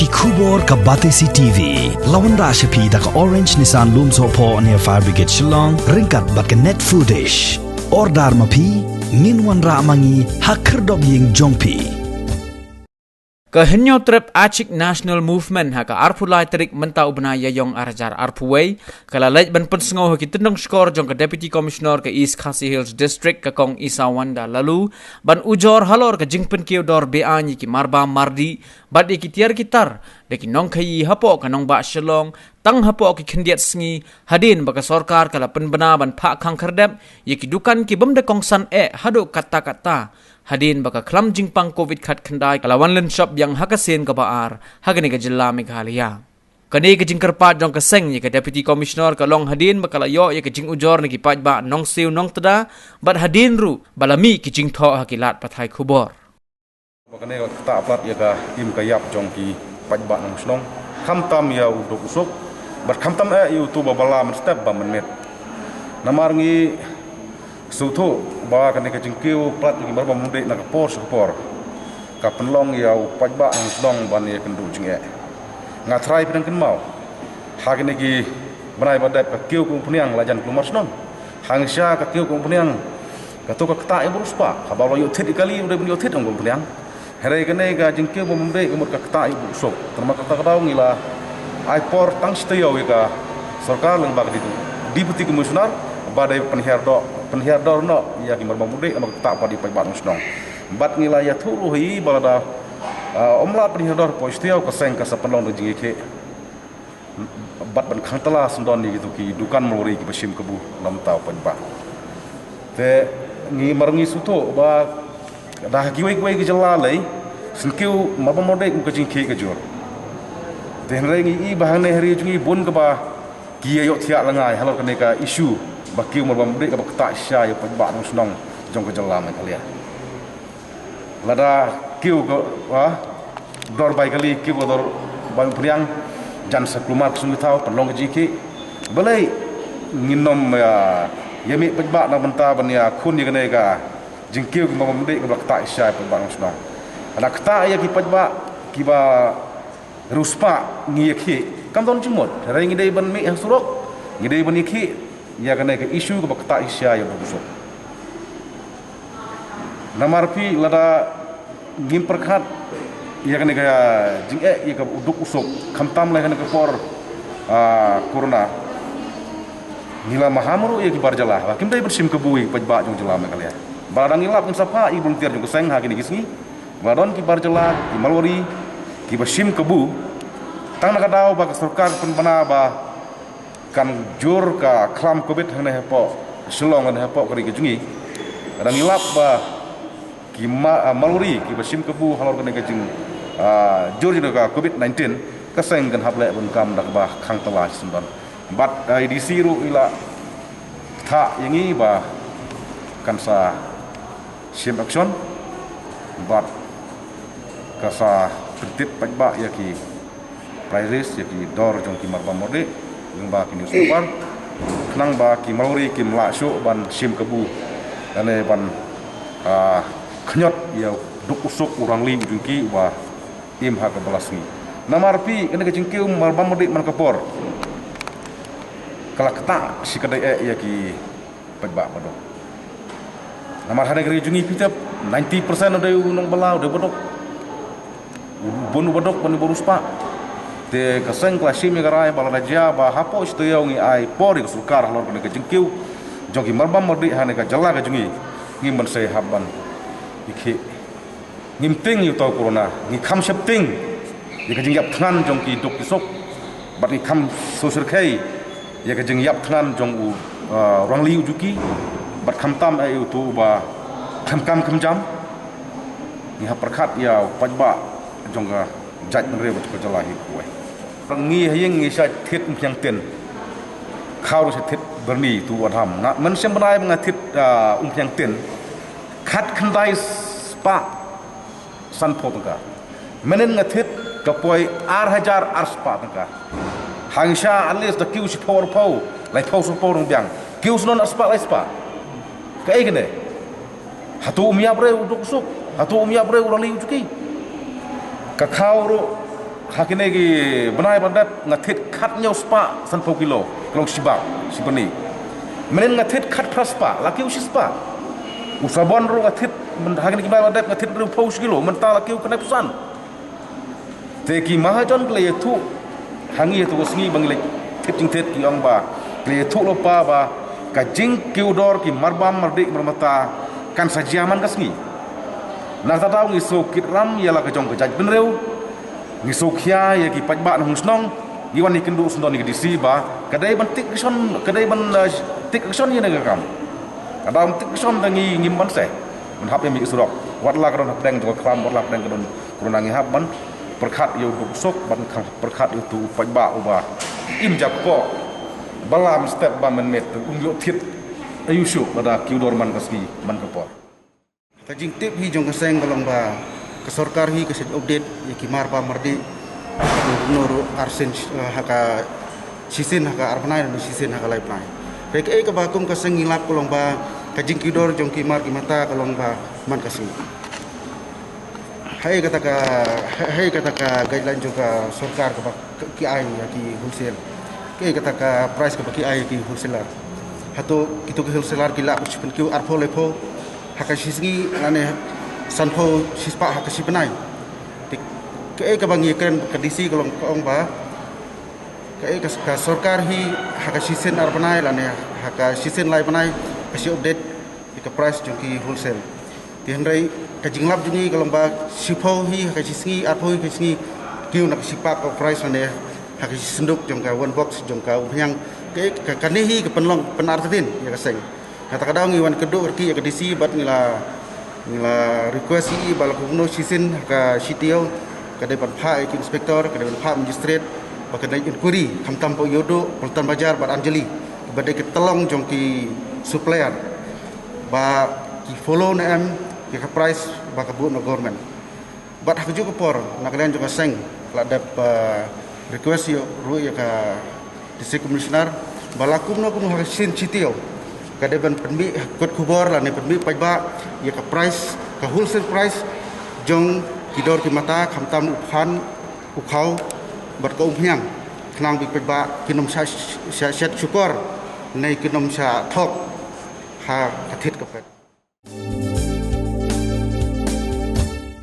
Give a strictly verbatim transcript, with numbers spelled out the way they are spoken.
Khubor ka Batesi T V. La wanrah sha phi da ka Orange Nissan Lumsohphoh near Fire Brigade Shillong, ryngkat bad ka Net Foodish. Order ma phi, ngin wanrah ma ngi ha khyrdop ïing jong phi. Ka Hynñiewtrep Achik National Movement ha ka arphew lai tarik mynta u bnai Ïaïong ar hajar arphew wei, ka la leit ban pynsngew ha ki tyndong shkor jong ka Deputy Commissioner ka East Khasi Hills District, ka Kong Isawanda Laloo, ban ujor halor ka jingpynkiew dor beaiñ ïa ki marbam mardih bad ïa ki tiar ki tar da ki nongkhaïi hapoh ka nongbah Shillong, tang hapoh ki khyndiat sngi, hadien ba ka sorkar ka la pynbna ban phah khang khyrdep ïa ki dukan ki bym da kongsan eh haduh katta katta, hadien ba ka khlam jingpang Covid khatkhyndai ka la wan lynshop biang ha ka sien kaba ar ha kane ka jylla Meghalaya. Kane ka jingkyrpad jong ka seng ïa ka Deputy Commissioner ka long hadien ba ka la ïoh ïa ka jingujor na ki paidbah nongsiew nongtda, bad hadien ruh ba la mih ki jingthoh ha ki lad pathai khubor. Ba kane ka ktah pat ïa ka im ka ïap jong ki paidbah nongshnong, khamtam ïa u duk u suk, bad khamtam eh ïa uto uba la mynstep ba mynmiet. Namar ngi sngewthuh ba kane ka jingkiew pat ïa ki marbam mardih na ka por sha ka por ka pynlong ïa u paidbah nongshnong ban ïakynduh jingeh. Nga tharai phi dang kynmaw, ha kine ki bnai ba dep ka kiew ka umphniang la jan kulmar shnong. Hangta ka kiew ka umphniang, kato ka ktah ïa u riewspah, haba la ïoh thied ïa kali u dei ban ïoh thied ong ka umphniang. Hynrei kane ka jingkiew ba mynta ka mut ka ktah ïa u suk. Te namar kata ka daw ngi la ai por tang shi taïew ïa ka sorkar lyngba ka Deputy Commissioner ba dei pynhiar dor, pynhiar dor noh ïa ki marbam mardih namar ka ktah pat ïa u paidbah nongshnong. Bad ngi la ïathuh ruh hi ba lada, ah, ym lah pynhiar dor hapoh shi taïew, ka seng ka sa pynlong da ka jingïakhih bad ban khang tylla syndon ïa kito ki dukan malwari kiba shim kabu na bynta u paidbah. Te ngi mar ngi sngewthuh ba da ha kiwei kiwei ki jylla lei, sngewthuh marbam mardih kum ka jingkhih ka jur. Te hynrei ngi i ba hangne ha ri jong ngi bun kaba ki ïa ïohthiah lyngngai halor kane ka issue ba kiew marbam mardih kaba ktah shisha ïa u paidbah nongshnong jong ka jylla Meghalaya. Lada kiew ka, ah, dor bai kali, kiew ka dor bai umphniang, jan sa kulmar ka sum ka thaw, pynlong ka jingkhih. Balei ngin nym, ah, ïa mih paidbah na bynta ban ïakhun ïa kane ka jingkiew ki marbam mardih kaba ktah shisha ïa paidbah nongshnong. Lada ktah ïa ki paidbah kiba riewspah ngi ïakhih, kam don jingmut. Hynrei ngi dei ban mih ha surok, ngi dei ban ïakhih ïa kane ka issue kaba ktah shisha ïa u duk u suk. Namar phi lada ngim pyrkhat ïa kane ka jingeh ïa ka u duk u suk, khamtam lei kane ka por, ah, corona, ngi la maham ruh ïa ki bar jylla ba kim dei ban shim kabu ïa ki paidbah jong jylla Meghalaya. Ba lada ngi lap ngin sa phah ïa ki volunteer jong ka seng ha kine ki sngi. Ba don ki bar jylla, ki malwari kiba shim kabu, tang na ka daw ba ka sorkar ka pynbna ba kan jur ka khlam Covid hangne hapoh Shillong, hangne hapoh ka ri ka jong ngi. Lada ngi lap ba ki ma-, ah, malwari kiba shim kabu halor kane ka jing, ah, jur jong ka Covid nineteen, ka seng kan hap leh bun kam da kaba khang tylla shi syndon. Bad, ah, A D C ruh i la kthah ïa ngi ba kan sa shim action bad ka sa pyntip paidbah ïa ki prices, ïa ki dor jong ki marbam mardih lyngba ki newspaper, khnang ba ki malwari kim lah shuh ban shim kabu lane ban, ah, khñiot ïa u duk u suk, u rangli u jong ki uba im ha kaba la sngi. Namar phi kane ka jingkiew marbam mardih man ka por ka la ktah shikatdei eh ïa ki paidbah baduk. Namar hangne ka ri jong ngi phi tip, ninety percent u dei u nongbylla, u dei baduk. U bun u baduk, bun u riewspah. Te ka seng ka la shim ïa ka rai ba lada jia ba hapoh shi taïew ngi ai por ïa ka sorkar halor kane ka jingkiew jong ki marbam mardih hangne ka jylla ka jong ngi, ngim ban sei hap ban ïakhih. Ngim tieng ïa uta u corona, ngi kham sheptieng ïa ka jingïap thngan jong ki duk ki suk, bad ngi kham sngewsyrkhei ïa ka jingïap thngan jong u, ah, rangli u jong ki, bad khamtam eh ïa uto uba khlem kam khlem jam. Ngi hap pyrkhat ïa u paidbah jong ka jaitbynriew bad ka jylla hi kawei. Ngi ha ïing ngi shait thied umphniang tin. Khaw ruh shait thied byrni, tu wat ham. Nga, mynshem bnai ba nga thied, ah, umphniang tin, khatkhyndai spah sanphew tyngka. Mynhynnin nga thied ka poi ar hajar ar spah tyngka. Hangta at least da kiew shiphew arphew, laiphew sanphew dang biang. Kiew snon ar spah lai spah. Kaei kane? Hato um ïap re u duk u suk? Hato um ïap re u rangli u jong ki? Ka khaw ruh Ha kine ki bnai ba la dep nga thied khathynñiew spah sanphew kilo, ka long shibak, shibani. Mynhynnin nga thied khatphra spah, la kiew shispah. U sabon ruh nga thied, myn-, ha kine ki bnai ba la dep nga thied hynriewphew shi kilo, mynta la kiew khyndai phew san. Te ki mahajon ki la ïathuh ha ngi ha tu ka sngi ba ngi la thied jingthied, ki ong ba ki la ïathuh lypa ba ka jingkiew dor ki marbam mardih marmata kan sa jia man ka sngi. Na kata ka daw ngi sngewkit ram ïa la ka jong ka jaitbynriew, ngi sngewkhia ïa ki paidbah na Umshnong, ngi wan ïakynduh syndon ïa ka D C ba ka dei ban take action, ka dei ban, eh, take action ïa kane ka kam. Ka dei ban take action, tang ngi ngim banse ban hap ïa mih surok. Wat la ka don hapdeng jong ka khlam, wat la hapdeng ka don corona, ngi hap ban pyrkhat ïa u duk suk, ban khang pyrkhat ïa utu u paidbah uba im ja kpoh. Ba la mynstep ba mynmiet um ïoh thied aïu shuh lada kiew dor man ka sngi man ka por. Ka jingtip hi jong ka seng ka long ba ka sorkar hi ka sa update ïa ki marbam mardih, kumno ruh arsien, eh, ha ka shisien ha ka ar bnai, ne shisien ha ka lai bnai. Te kaei kaba kum ka seng ngi lap ka long ba ka jingkiew dor jong ki mar ki mata ka long ba man ka sngi. Haei kata ka, haei kata ka guideline jong ka sorkar kaba ki ai ïa ki wholesale? Kaei kata ka price kaba ki ai ïa ki wholesaler? Hato kito ki wholesaler ki lah ban shu pynkiew arphew laiphew ha ka shi sngi, lane sanphew shispah ha ka shi bnai? Te kaei kaba ngi kren, ka D C ka long, ka ong ba kaei ka, ka sorkar hi ha ka shisien ar bnai lane ha ka shisien lai bnai ka sa update ïa ka price jong ki wholesale. Te hynrei ka jinglap jong ngi ka long ba shiphew hi ha ka shi sngi, arphew hi ha ka shi sngi, kiew na ka shi pack ka price lane ha ka shi synduk jong ka one box jong ka umphniang. Kaei ka, kane hi ka pynlong pynartatien ïa ka seng. Kata ka daw ngi wan kynduh ryngkat ïa ka D C bad ngi la, ngi la request ïa i ba la kumno shisien ha ka shi taïew ka dei ban phah ïa ki inspector, ka dei ban phah magistrate ba ka dei inquiry, khamtam ba ïoh duh Paltan Bazar bad Anjali ba dei ka tyllong jong ki supplier, ba ki follow ne em ïa ka price ba ka buh na government. Bad ha kajuh ka por na ka liang jong ka seng la dep, eh, request ïa ruh ïa ka District Commissioner ba la kumno kumno ha ka shisien shi taïew ka dei ban pynmih ha kot khubor lane pynmih paidbah ïa ka price, ka wholesale price jong ki dor ki mata, khamtam u phan, u khaw bad ka umphniang, khnang ba ki paidbah kin ym shah, shah, shet shukor ne kin ym shah thok ha ka thied ka phet.